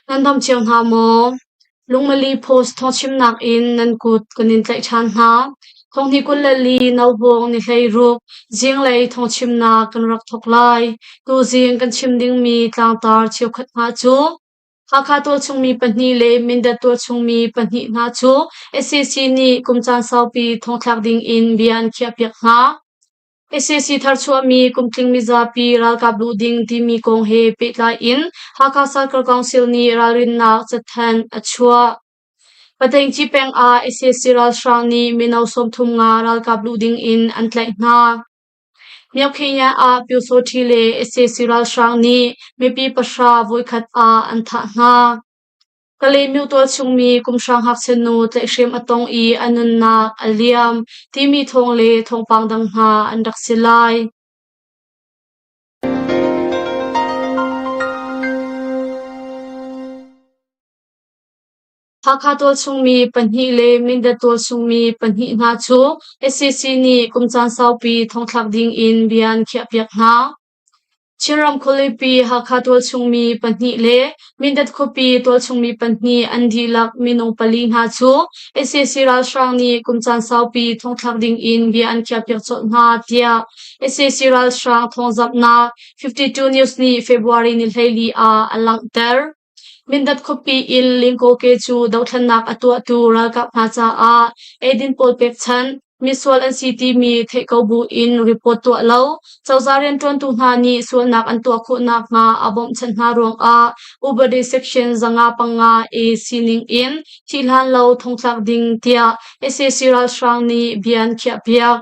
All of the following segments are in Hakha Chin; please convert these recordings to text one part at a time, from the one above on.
Nan dam cio hna maw? Lungmali Post thawngchimnak in nan kut kan in tlaih ṭhan hna. Thonghnih 24 Nobawng ni 16 zinglei thawngchimnak kan rak thawk lai. Tuzing kan chim dingmi tlangtar cheukhat hna cu Hakha tualchungmi pahnih le Mindat tualchungmi pahnih hna cu sac nih kum caan saupi thongthlak ding in bia an khiahpiak hna. Sac tharchuahmi kumtling mizapi ralkap luh ding timi kong he pehtlai in Hakha Circle Council nih ralrinnak cathanh a chuah. Patheingci peng ah sac ralhrang nih mino 35 ralkap luh ding in an tlaih hna. Myokhenya ah Pyusawṭhi le sac ralhrang nih mipi pahra voikhat ah an thah hna. Kalaymyo tualchungmi kumhra ngakchia nu tlaihhrem a tong i a nunnak a liam timi thawng le thawngpang dang hna an rak si lai. Hakha tualchungmi pahnih le Mindat tualchungmi pahnih hna cu sac nih kum caan saupi thongthlak ding in bia an khiahpiak hna. Chinram khualipi Hakha tualchungmi pahnih le Mindat khuapi tualchungmi pahnih an dihlak minung pali hna cu sac ralhrang nih kum caan saupi thongthlak ding in bia an khiahpiak colh hna tiah sac ralhrang thawngzamhnak 52 News nih February ni 14 ah a langhter. Mindat khuapi in Lingkawke cu dothlennak a tuahtu ralkap hna caah eidin pawl pekchanh, misual an si timi theih ko buin report tuah lo, cozah rianṭuantu hna nih sualnak an tuah khawh nakhnga a bawmhchanh hna ruangah upadi section 505 A sining in thih hlan lo thongtlak ding tiah sac ralhrang nih bia an khiahpiak.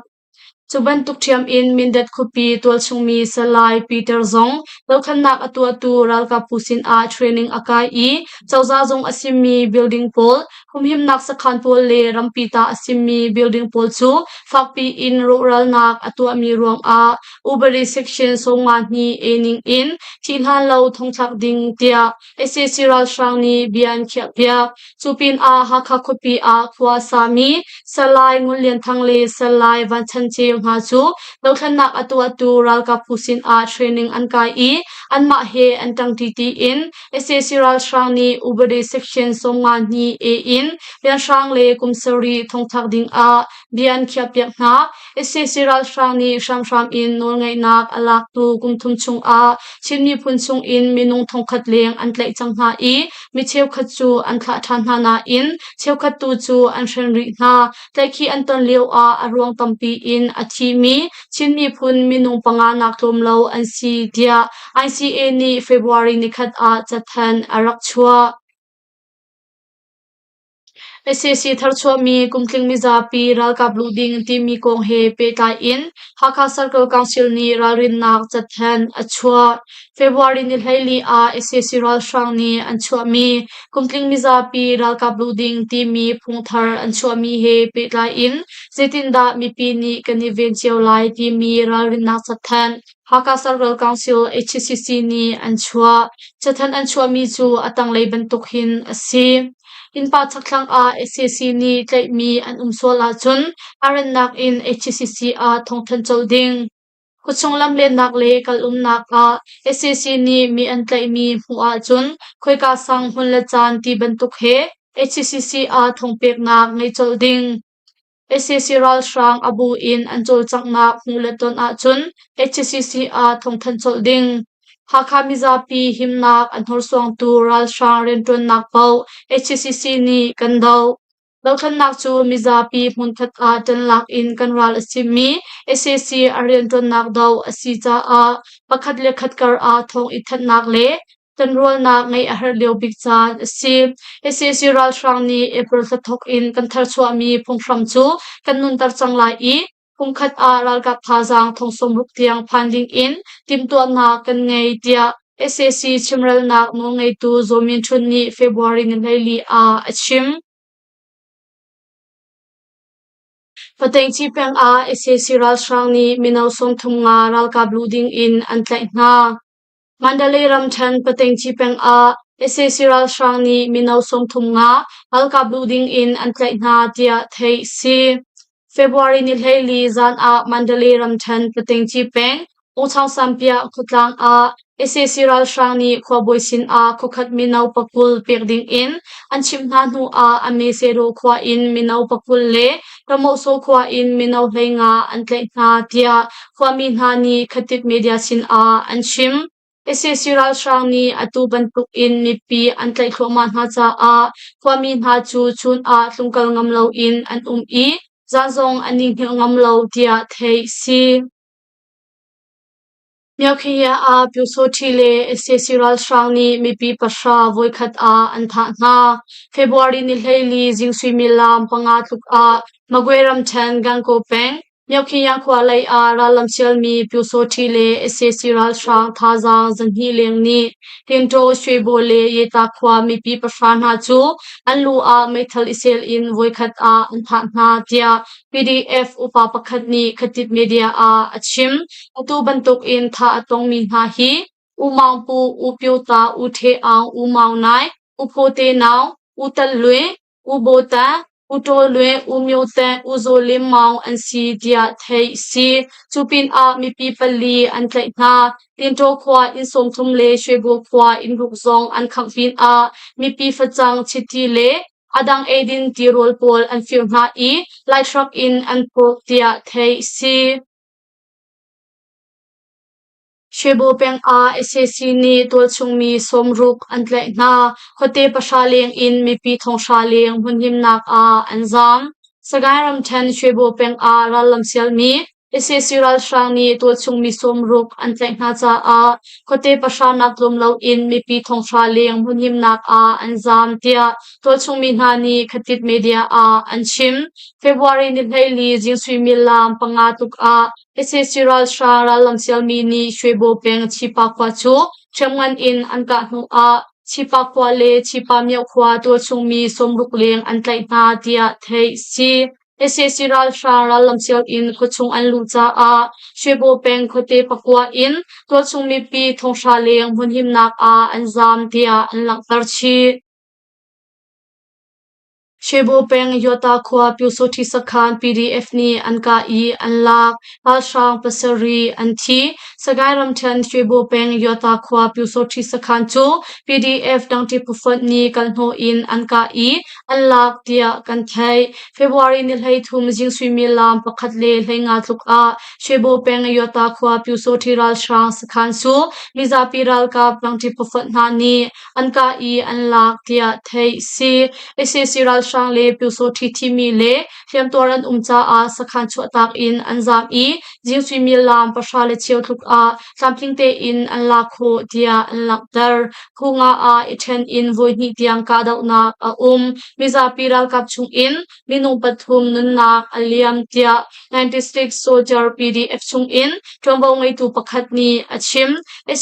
Cu bantuk ṭhiam in Mindat khuapi tualchungmi Salai Peter zong dothlennak a tuahtu ralkap phu sinah training a kai i cozah zung a simi building pawl, humhimnak sakhan pawl le rampi ta a simi building pawl cu fakpi in rawhralnak a tuahmi ruangah upadi section 52 A ning in thih hlan lo thongthlak ding tiah sac ralhrang nih bia an khiahpiak. Cu pinah Hakha khuapi ah khua a sami Salai Ngun Lian Thang le Salai Van Chan Ceu hna cu dothlennak a tuahtu ralkap phu sinah training an kai i anmah he an ṭangṭi tiin sac ralhrang nih upadi section 52 A in rianhrang le kum sarih thongthlak dingah bia an khiahpiak hna. Sac ralhrang nih hramhram in nawlngeihnak a laktu kum thum chungah Chin miphun chungin minung thongkhat leng an tlaih cang hna i mi cheukhat cu an thlah ṭhan hna nain cheukhat tu cu an hren rih hna. Tlaihkhih an ton lioah a ruang tampi in a thimi Chin miphun minung panga nak tlawm lo an si tiah ICA nih February nikhat ah cathanh a rak chuah. Sac tharchuahmi kumtling mizapi ralkap luh ding timi kong he pehtlai in Hakha Circle Council nih ralrinnak cathanh a chuah. February ni 14 ah sac ralhrang nih an chuahmi kumtling mizapi ralkap luh ding timi phungthar an chuahmi he pehtlai in zeitindah mipi nih kan i ven cio lai timi ralrinnak cathanh Hakha Circle Council HCC nih an chuah. Cathanh an chuahmi cu a tanglei bantuk hin a si. Innpa chakthlang ah sac nih tlaihmi an um sual ahcun a rannak in HCC ah thawngthanh colh ding. Khuachung lamlennak le kal-umnak ah sac nih mi an tlaihmi hmuh ahcun khoika sang hmun le caan ti bantuk he HCC ah thawngpeknak ngeih colh ding. Sac ralhrang a bu in an cawlcanghnak hmuh le ton ahcun HCC ah thawngthanh colh ding. Hakha mizapi himnak a hnorsuangtu ralhrang rianṭuannak paoh HCC nih kan doh. Dothlennak cu mizapi hmunkhat ah ṭanlak in kan ral a simi sac a rianṭuannak doh a si caah pakhat le khat kar ah thawng i thanhnak le Ṭanrualnak ngeih a herh lio bik caan a si. Sac ralhrang nih April thla thawk in kan tharchuahmi phunghram cu kan nunter cang lai i kumkhat ah ralkap thazaang thong 60 tiang phan ding in timhtuahnak kan ngei tiah sac chimrelnak nawlngeitu Zaw Min Htun nih February ni 14 ah a chim. Patheingci peng ah sac ralhrang nih mino 35 ralkap luh ding in an tlaih hna. Mandalay ramṭhen Patheingci peng ah sac ralhrang nih mino 35 ralkap luh ding in an tlaih hna tiah theih a si. February ni 14 zan ah Mandalay ramṭhen Patheingci peng. Ungchang Sampiah khuatlang ah sac ralhrang nih khuabawi sinah khuakhat mino pakul pek dingin an chimh hna hnu ah Amesedaw khua in mino pakul le Ramohsaw khua in mino 15 an tlaih hna tiah khuami hna nih Khatit media sinah an chim. Sac ralhrang nih atu bantukin mipi an tlaih thluahmah hna caah khuami hna cu chun ah tlungkal ngam loin an um i zan zong an i hngilh ngam lo tiah theih si. Myokhia ah Pyusawṭhi le sac ralhrang nih mipi pahra voikhat ah an thah hna. February ni 14 zing suimilam panga tluk ah Magwe ramṭhen Gangaw peng Myokhia khua lei ah rallam sialmi Pyusawṭhi le sac ralhrang thazaang zahnih leng nih Tinṭaw, Shwebo le Yeta khua mipi pahra hna cu an lu ah meithal i sel in voikhat ah an thah hna tiah PDF upa pakhat nih Khatit media ah a chim. Atu bantukin thah a tongmi hna hi U Maung Pu, U Pyo Ta, U Htwe Aung, U Maung Nai, U Phaw Te Naung, U Tat Lwe, U Bo Ta, U Taw Lwe, U Myo Teng, U Zaw Lim Maung an si tiah theih a si. Cu pinah mipi pali an tlaih hna. Tinṭaw khua inn 30 le Shwebo khua inn ruk zong an khangh pinah mipi facang, chiti le A dang eidin tirawl pawl an fir hna i Laitruck in an phawk tiah theih a si. Shwebo peng ah sac nih tualchungmi 60 an tlaih hna. Khuate pahra leng in mipi 500 leng hmunhimnak ah an zaam. Sagaing ramṭhen Shwebo peng ah rallam sialmi Sac ralhrang nih tualchungmi 60 an tlaih hna caah khuate pahra nak tlawm loin mipi 500 leng hmunhimnak ah an zaam tiah tualchungmi hna nih Khatit media ah an chim. February ni 14 zing suimilam panga tluk ah sac ralhrang rallam sialmi nih Shwebo peng Chipa khua cu hriamngan in an kah hnu ah Chipa khua le Chipa myo khua tualchungmi 60 leng an tlaih hna tiah theih a si. Sac ralhrang rallamsial in khuachung an luh caah Shwebo peng khuate pakua in tualchung mipi 500 leng hmunhimnak ah an zaam tiah an langhter chih. Shwebo peng Yota khua Pyusawṭhi sakhan PDF nih an kah i an lak. Ralhrang pasarih an thi. Sagaing ramṭhen Shwebo peng Yota khua Pyusawṭhi sakhan cu PDF dangṭi phufonh nih kalhnawh in an kah i an lak tiah kan theih. February ni 13 zing suimilam pakhat le 15 tluk ah Shwebo peng Yota khua Pyusawṭhi ralhrang sakhan cu mizapi ralkap rangṭi phufonh hna nih an kah i an lak tiah theih si. Sac ralhrang le Pyusawṭhi thimi le hliamtuar an um caah sakhan chuahtak in an zaam i zing suimilam pahra le cheu tluk ah tlamtling tein an lak khawh tiah an langhter. Khunga ah i ṭhen in voihnih tiang kahdohnak a um. Mizapi ralkap chungin minung pathum nunnak a liam tiah 96 Soldier PDF chungin ṭuanvo ngeitu pakhat nih a chim.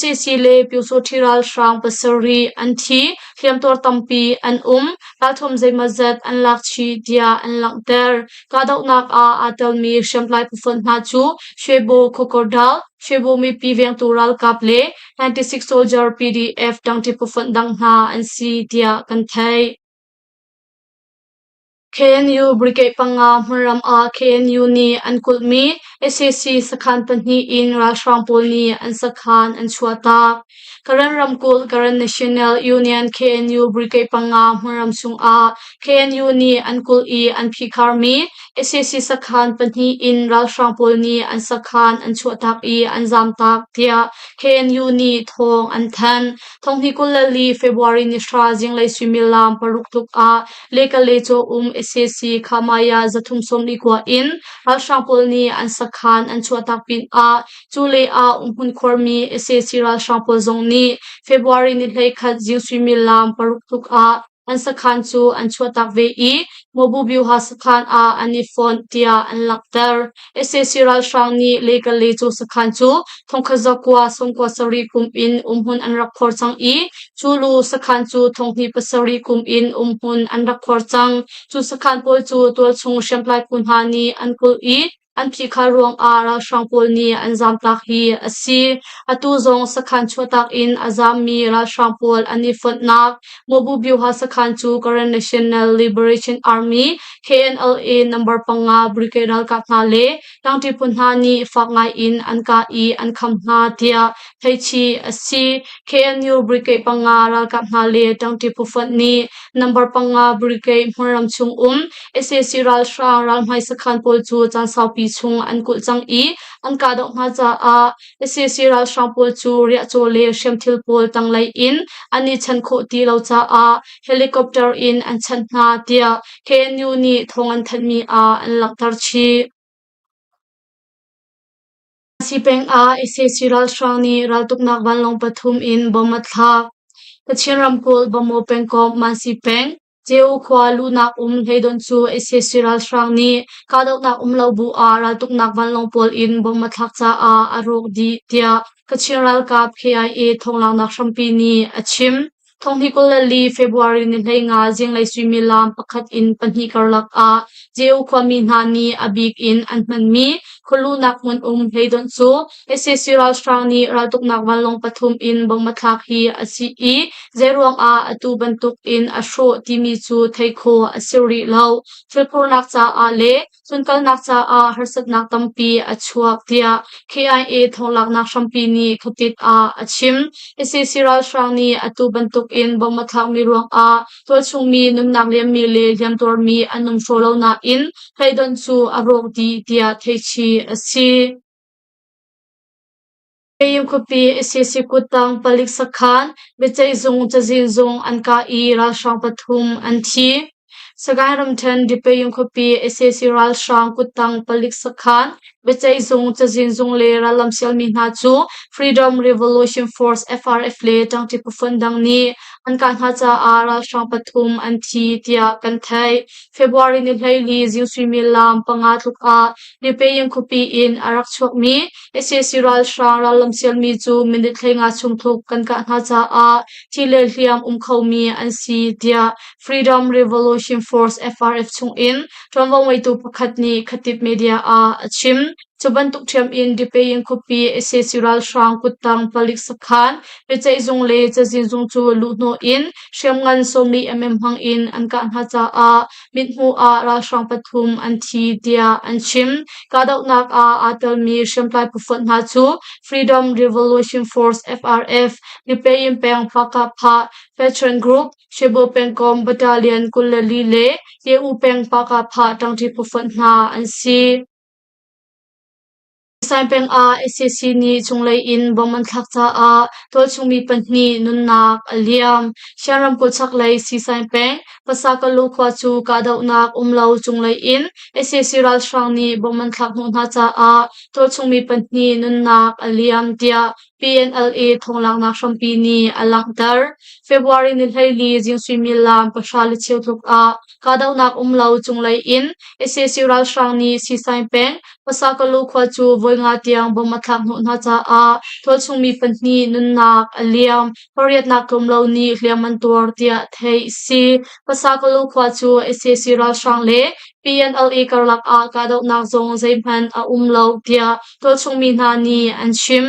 Sac le Pyusawṭhi ralhrang pasarih an thi, hliamtuar tampi an um, ralthum zeimawzat an lak chih tiah an langhter. Kahdohnak ah aa telmi hriamtlai phufonh hna cu Shwebo Crocodile, Shwebo mipi vengtu ralkap le 96 Soldier PDF ṭangṭi phufonh dang hna an si tiah kan theih. KNU Brigade panga hmunram ah KNU nih an kulhmi sac sakhan pahnih in ralhrang pawl nih an sakhan an chuahtak. Karen ramkulh Karen National Union KNU Brigade panga hmunram chungah KNU nih an kulh i an phihkharmi sac sakhan pahnih in ralhrang pawl nih an sakhan an chuahtak i an zamtak tiah KNU nih thawng an thanh. Thonghnih 24 February ni hra zinglei suimilam paruk tluk ah Lekale caw um sac Khamaya 349 in ralhrang pawl nih an sakhan an chuahtak pinah cu lei ah umhmun khuarmi sac ralhrang pawl zong nih February ni 11 zing suimilam paruk tluk ah an sakhan cu an chuahtak ve i Mobubyuha sakhan ah an i fonh tiah an langhter. Sac ralhrang nih Lekale caw sakhan cu thongkhat 97 kum in umhmun an rak khuar cang i Culu sakhan cu 2007 kum in umhmun an rak khuar cang. Cu sakhan pawl cu tualchung hriamtlai phu hna nih an kulh i. an phihkhar ruangah ralhrang pawl nih an zamtak hi a si. Atu zong sakhan chuahtak in a zammi ralhrang pawl an i fonhnak Mobu Byuha sakhan cu Karen National Liberation Army KNLA number 5 brigade ralkap hna le tlangṭi phu hna nih fak ngai in an kah i an kham hna tiah theihchih a si. KNU brigade 5 ralkap hna le ṭangṭi phu fonh nih number 5 brigade hmunram chung um sac ralhrang ralhmai sakhan pawl cu caan saupi chung an kulh cang i an kahdoh hna caah sac ralhrang pawl cu riahcaw le hriamthil pawl tanglei in an i chanh khawh ti lo caah helicopter in an chanh hna tiah KNU nih thawng an thanhmi ah an langhter chih. Sipeng ah sac ralhrang nih raltuknak vanlawng pathum in bomb a thlak. Kachin ramkulh Bamaw pengkomh Mansi peng Ceu khua luhnak um hleidon cu sac ralhrang nih kahdohnak um lo bu ah raltuknak vanlawng pawl in bomb a thlak caah a rawk dih tiah Kachin ralkap KIA thawnglaknak hrampi nih a chim. Thonghnih 24 February ni 15 zinglei suimilam pakhat in pahnih karlak ah Ceu khuami hna nih a bik in an hmanmi khualuhnak hmun um hleidonh cu sac ralhrang nih raltuknak vanlawng pathum in bomb a thlak hi a si i zeiruang ah atu bantuk in a hrawh timi cu theih khawh a si rih lo. Thilphurnak caah le Cunkalnak caah harsatnak tampi a chuak tiah KIA thawnglaknak hrampi nih khuatit ah a chim. Sac ralhrang nih atu bantukin bomb a thlakmi ruangah tualchungmi nunnak liammi le hliamtuarmi an um hraw lo nain hleidonh cu a rawk dih tiah theihchih a si. Kayim khuapi sac kuttang palik sakhan, biaceihzung cazin zung an kah i ralhrang pathum an thi. Sagaing ramṭhen Dipayung khuapi sac ralhrang kuttang palik sakhan, biaceihzung cazin zung le rallam sialmi hna cu Freedom Revolution Force FRF le ṭangṭi phufonh dang nih an kah hna caah ralhrang pathum an thi tiah kan theih. February ni 14 zing suimilam 5 tluk ah Dipayung khuapi in a rak chuakmi Sac ralhrang rallam sialmi cu minute 15 chung tluk kan kah hna caah thi le hliam um khomi an si tiah Freedom Revolution Force FRF chungin ṭuanvo ngeitu pakhat nih Khatib media ah a chim. Cu bantuk ṭhiam in Dipeyin khuapi sac ralhrang kuttang palik sakhan, biaceihzung le cazin zung cu luhhnawh in hriamngan 40 mm hmang in an kah hna caah mithmuh ah ralhrang pathum an thi tiah an chim. Kahdohnak ah aa telmi hriamtlai phufonh hna cu Freedom Revolution Force FRF, Dipeyin peng Pakapha Veteran Group, Shibu pengkomh Battalion 24 le Ye-U peng Pakapha ṭangṭi phufonh hna an si. Saipeng ah sac nih cunglei in bomb an thlak caah tualchungmi pahnih nunnak a liam. Shan ramkulh chaklei Sisain peng Pasakalu khua cu kahdohnak um lo cunglei in sac ralhrang nih bomb an thlak hnawh hna caah tualchungmi pahnih nunnak a liam tiah PNLA thawnglaknak hrampi nih a langhter. February ni 14 zing suimilam 10:15 tluk ah kahdohnak um lo cunglei in sac ralhrang nih Sisain peng Pasakalu khua cu voi nga tiang bomb a thlak hnawh hna caah tualchungmi pahnih nunnak a liam. Pariatnak tlawm lo nih hliam an tuar tiah theih a si. Pasakalu khua cu sac ralhrang le PNLA karlak ah kahdohnak zong zeihmanh a um lo tiah tualchungmi hna nih an chim.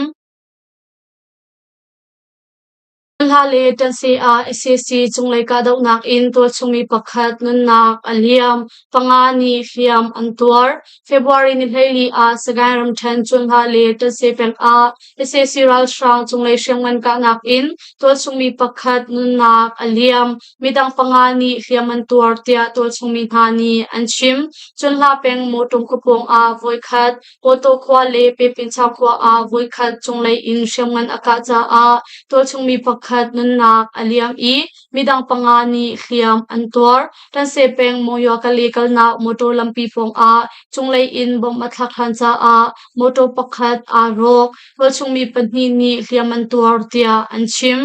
Hla le ṭansi ah sac cunglei kahdohnak in tualchungmi pakhat nunnak a liam, panga nih hliam an tuar. February ni 14 ah Sagaing ramṭhen Cunhla le Ṭansi peng ah sac ralhrang cunglei hriamngan kahnak in tualchungmi pakhat nunnak a liam, midang panga nih hliam an tuar tiah tualchungmi hna nih an chim. Cunhla peng Mawṭum khuapawng ah voikhat Kawtaw khua le Pepinchau khua ah voikhat cunglei in hriamngan a kah caah tualchungmi pakhat nunnak a liam i midang panga nih hliam an tuar. Tanse peng Monywa Kale kalnak motor lampi pawngah cunglei in bomb a thlak hlan caah motor pakhat aa rawk. Tualchungmi pahnih nih hliam an tuar tiah an chim.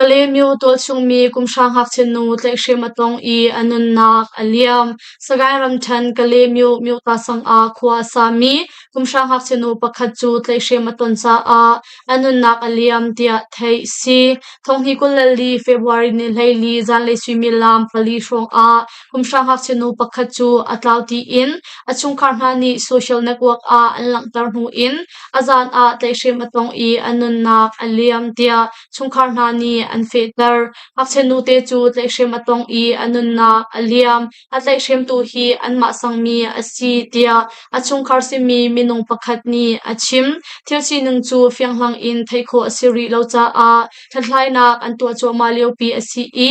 Kalaymyo tualchungmi kumhra ngakchia nu tlaihhrem a tong i a nunnak a liam. Sagaing ramṭhen Kalaymyo Myota sang ah khua a sami. kumhra ngakchia nu pakhat cu tlaihhrem a ton caah a nunnak a liam tiah theih si. Thonghni 24 February ni 14 zanlei suimilam 4 hrawng ah kumhra ngakchia nu pakhat cu a tlau tiin a chungkhar hna nih social network ah an langhter hnu in a zan ah tlaihhrem a tong i a nunnak a liam tiah chungkhar hna nih an fehter. Ngakchia nute cu tlaihhrem a tong i a nunnak a liam. A tlaihhremtu hi anmah sangmi a si tiah a chungkhar simi minung pakhat nih a chim. Thil sining cu fianghlang in theih khawh a si rih lo caah hlathlainak an tuah cuahmah liopi a si i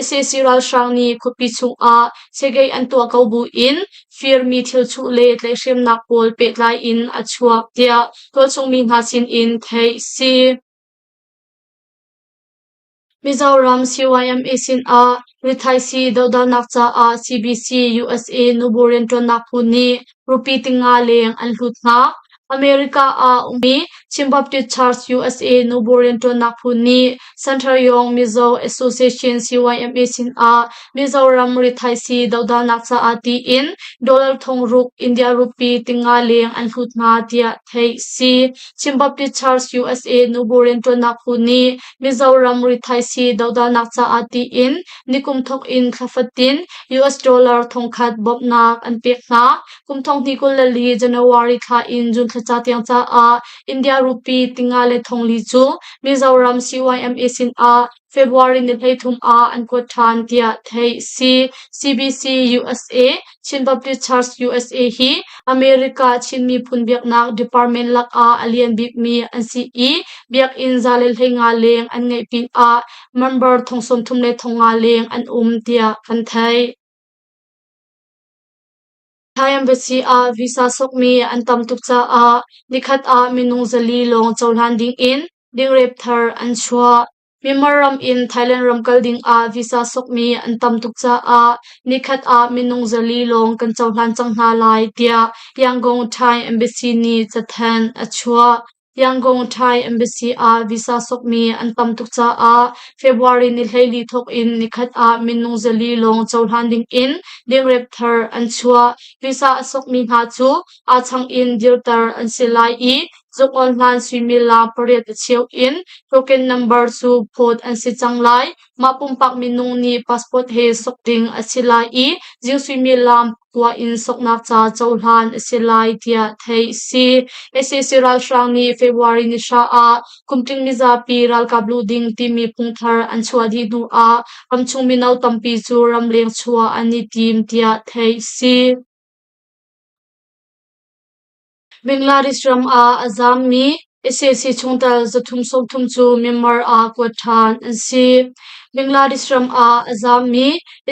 sac ralhrang nih khuapi chungah siageih an tuah ko buin firmi thilchuh le tlaihhremnak pawl pehtlai in a chuak tiah tualchung mi hna sinin theih si. Mizoram CYMA sinah rithaisii dohdalnak caah CBC USA nubu rianṭuannak phu nih rupee 500 leng an hlut hna. America ah ummi Chin Baptist Church USA nubu rianṭuannak phu nih Central Yong Mizo Association CYMA sinah Mizoram rithaisii dohdalnak caah tiin dollar 6,000 India rupee 500 leng an hlut hna tiah theih si. Chin Baptist Church USA nubu rianṭuannak phu nih Mizoram rithaisii dohdalnak caah tiin nikum thawk in thla fatin US dollar 1,000 bawmhnak an pek hna. Kum 2024 January thla in June thla ca tiang caah India rupee 504 cu Mizoram CYMA sinah February ni 33 ah an kuat ṭhan tiah theih si. CBC USA, Chin Baptist Church USA hi America Chin miphun biaknak department lakah a lian bikmi an si i biakinn 115 leng an ngeih pinah member 33,500 leng an um tiah kan theih. Thai Embassy ah visa sokmi an tam tuk caah nikhat ah minung 400 lawng cohlan dingin dingrep thar an chuah. Myanmar ram in Thailand ram kal dingah visa sokmi an tam tuk caah nikhat ah minung 400 lawng kan cohlan cang hna lai tiah Yangon Thai Embassy nih cathanh a chuah. Yangon Thai Embassy ah visa sokmi an tam tuk caah February ni 14 thawk in nikhat ah minung 400 lawng cohlan dingin dingrep thar an chuah. Visa a sokmi hna cu aa chang in dirter an si lai i zuk-awn hlan suimilam pariat a cheu in token number cu phawt an si cang lai. Mah pumpak minung nih passport he sok ding a si lai i zing suimilam kua in soknak ca cohlan a si lai tiah theih si. Sac ralhrang nih February ni hra ah kumtling mizapi ralkap luh ding timi phungthar an chuah dih hnu ah ramchung mino tampi cu ramleng chuah an i tim tiah theih si. Bangladesh ram ah a zaammi sac chungtel 330 cu Myanmar ah kuat ṭhan an si. Bangladesh ram ah a zaammi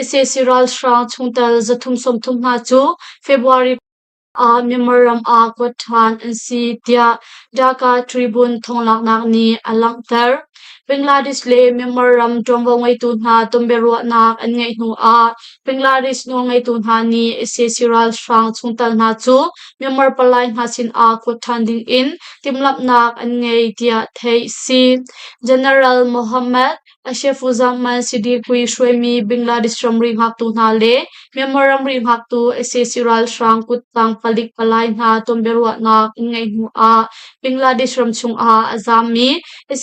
sac ralhrang chungtel 330 hna cu February ah Myanmar ram ah kuat ṭhan an si tiah Dhaka Tribune thawnglaknak nih a langhter. Bangladesh le Myanmar ram ṭuanvo ngeitu hna tonbiaruahnak an ngeih hnu ah Bangladesh nawlngeitu hna nih sac ralhrang chungtel hna cu Myanmar palai hna sinah kuat ṭhan dingin timhlamhnak an ngei tiah theih si. General Mohammad Ashrafuzzaman Siddiqui hruaimi Bangladesh ramri hngaktu hna le Myanmar ramri hngaktu sac ralhrang kuttang palik palai hna tonbiaruahnak an ngeih hnu ah Bangladesh ram chungah a zaammi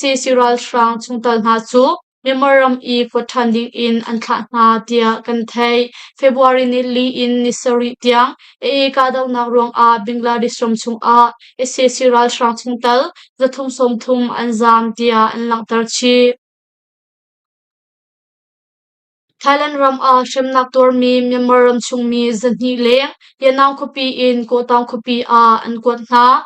sac ralhrang chungtel hna cu Myanmar ram i kuat ṭhan dingin an thlah hna tiah kan theih. February ni li in ni sarih tiang AA kahdohnak ruangah Bangladesh ram chungah sac ralhrang chungtel 330 an zaam tiah an langhter chih. Thailand ram ah hremnak tuarmi Myanmar ram chungmi 200 leng Yangon khuapi in Kawtaung khuapi ah an kuat hna.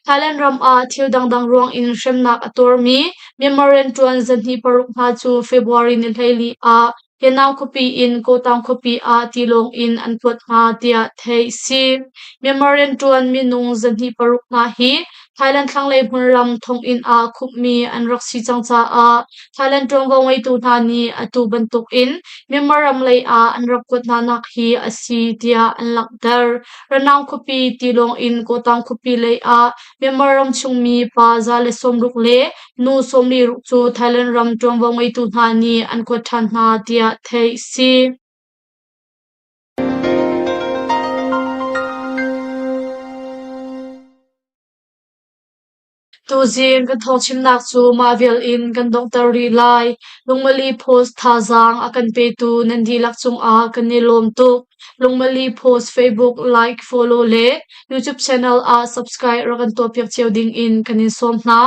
Thailand ram ah thil dangdang ruang in hremnak a tuarmi Myanmar rianṭuan 206 hna cu February ni 14 ah Yangon khuapi in Kawtaung khuapi ah tilawng in an kuat hna tiah theih si. Myanmar rianṭuan minung 206 hna hi Thailand thlanglei hmunram thonginn ah khumhmi an rak si cang caah Thailand ṭuanvo ngeitu hna nih atu bantukin Myanmar ram lei ah an rak kuat hnanak hi a si tiah an langhter. Ranong khuapi tilawng in Kawtaung khuapi lei ah Myanmar ram chungmi pa 160 le nu 46 cu Thailand ram ṭuanvo ngeitu hna nih an kuat ṭhan hna tiah theih si. Tuzing kan thawngchimnak cu mah vial in kan donghter rih lai. Lungmali Post thazaang a kan petu nan dihlak cungah kan i lawm tuk. Lungmali Post Facebook like, follow le YouTube channel ah subscribe rak kan tuahpiak cio ding in kan in sawm hna.